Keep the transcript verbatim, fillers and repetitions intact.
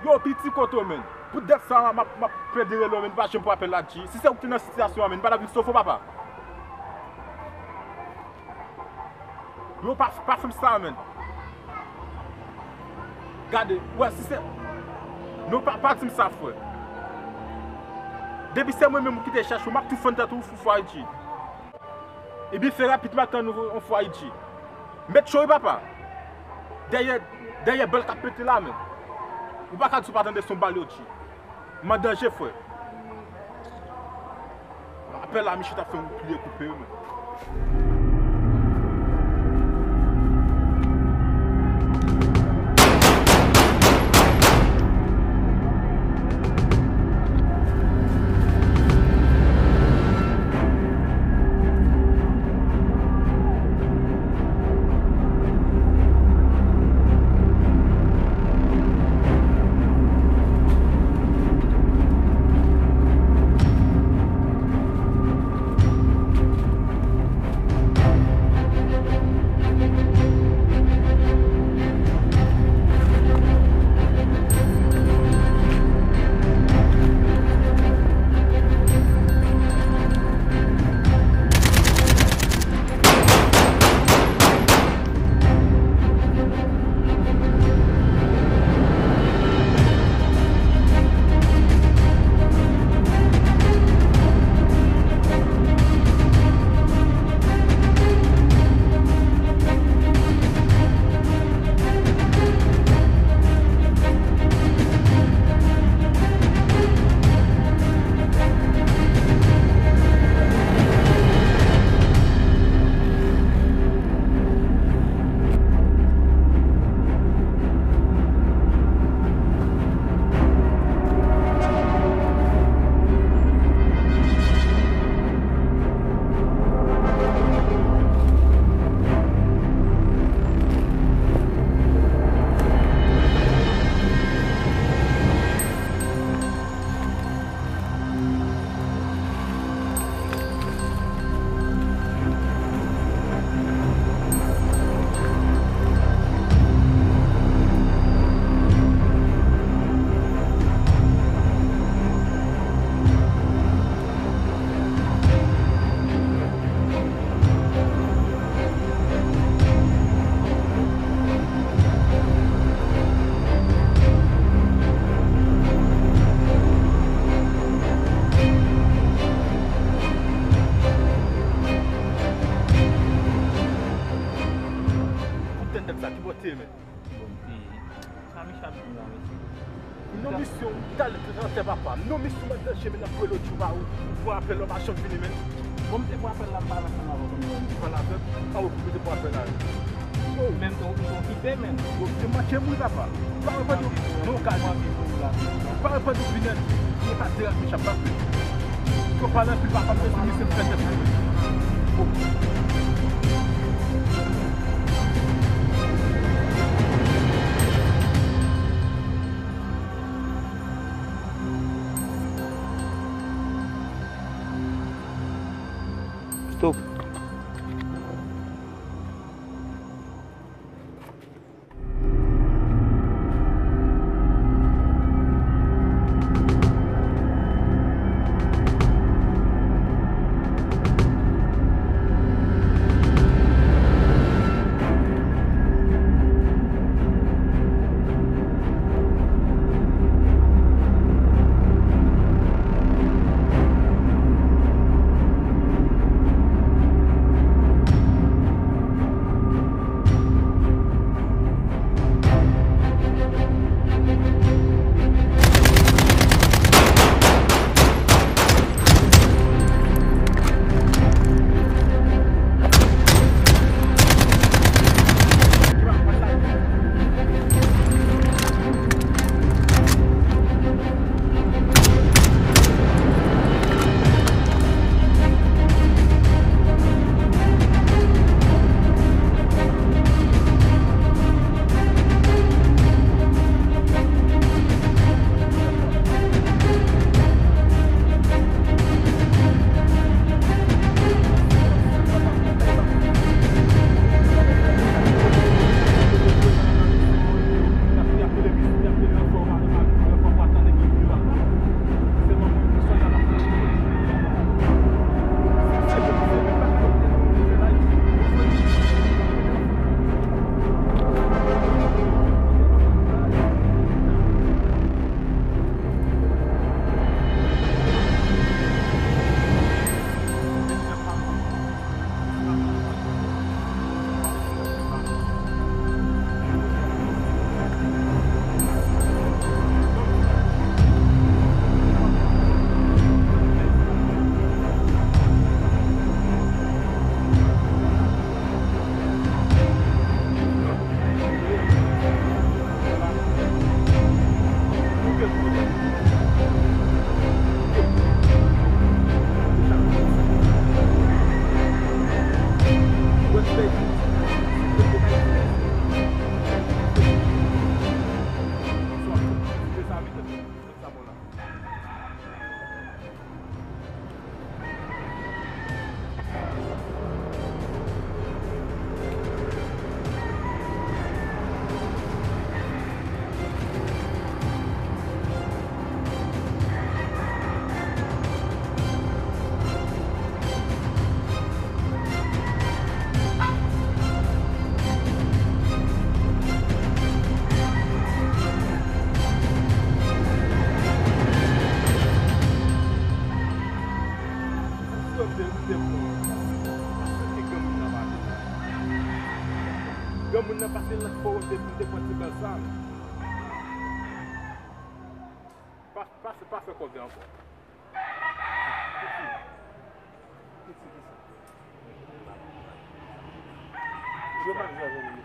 Yo, piti kote w, menn. Pou dèt sa, m ap, m ap plede rele w, menn, pa janm pran apèl la, G. Si se ou ki te nan sitiyasyon an, menn, m pa t ap vin sove w, papa. Yo, pa, pa fè m sa, menn. Gade, w wè, si se, non, pa, pa di m sa, frè. Depi se mwen menm ou ki te chèche w, m ap tou fann tèt ou, fou, fou Ayiti. Ebyen, fè rapid, m ap tann ou, on fwa, Ayiti. Mèt cho wi, papa. Dèyè, dèyè bal k ap pete la, menn. Ou pa ka di w pa tande son bal yo, G. M an danje, frè. Apèl la, misye t ap fè m pliye koupe, menn. Fout tèt sa ki bò te, men. Bon, e, sa misye ap di la, mesye? Non, misye, ou t al nan tè papa. Non, misye, mwen nan chemen nan pwelo tchouba ou. Ou pran apèl, ou pa janm vini, men. Bon, m te pran apèl la, m pale ansanm avè w, kòman w wè m? Pale avè m? A, ou te pran apèl la. Yo, menm tou, ou okipe, men. Yo, te manke m, wi, papa. Pa reponn ou. Non, gade. Pa reponn ou, Pinèd. Mwen pa te rate chap la. Yo pale anpil, papa, m te sou misye, m fè tèt mwen. Stop. Granmoun nan pase nan fò, m te, m te pran ti bal sa. Pa, pa, pa fè kòve ankò. Piti. Piti kisa? Jwe pa jwe avè m.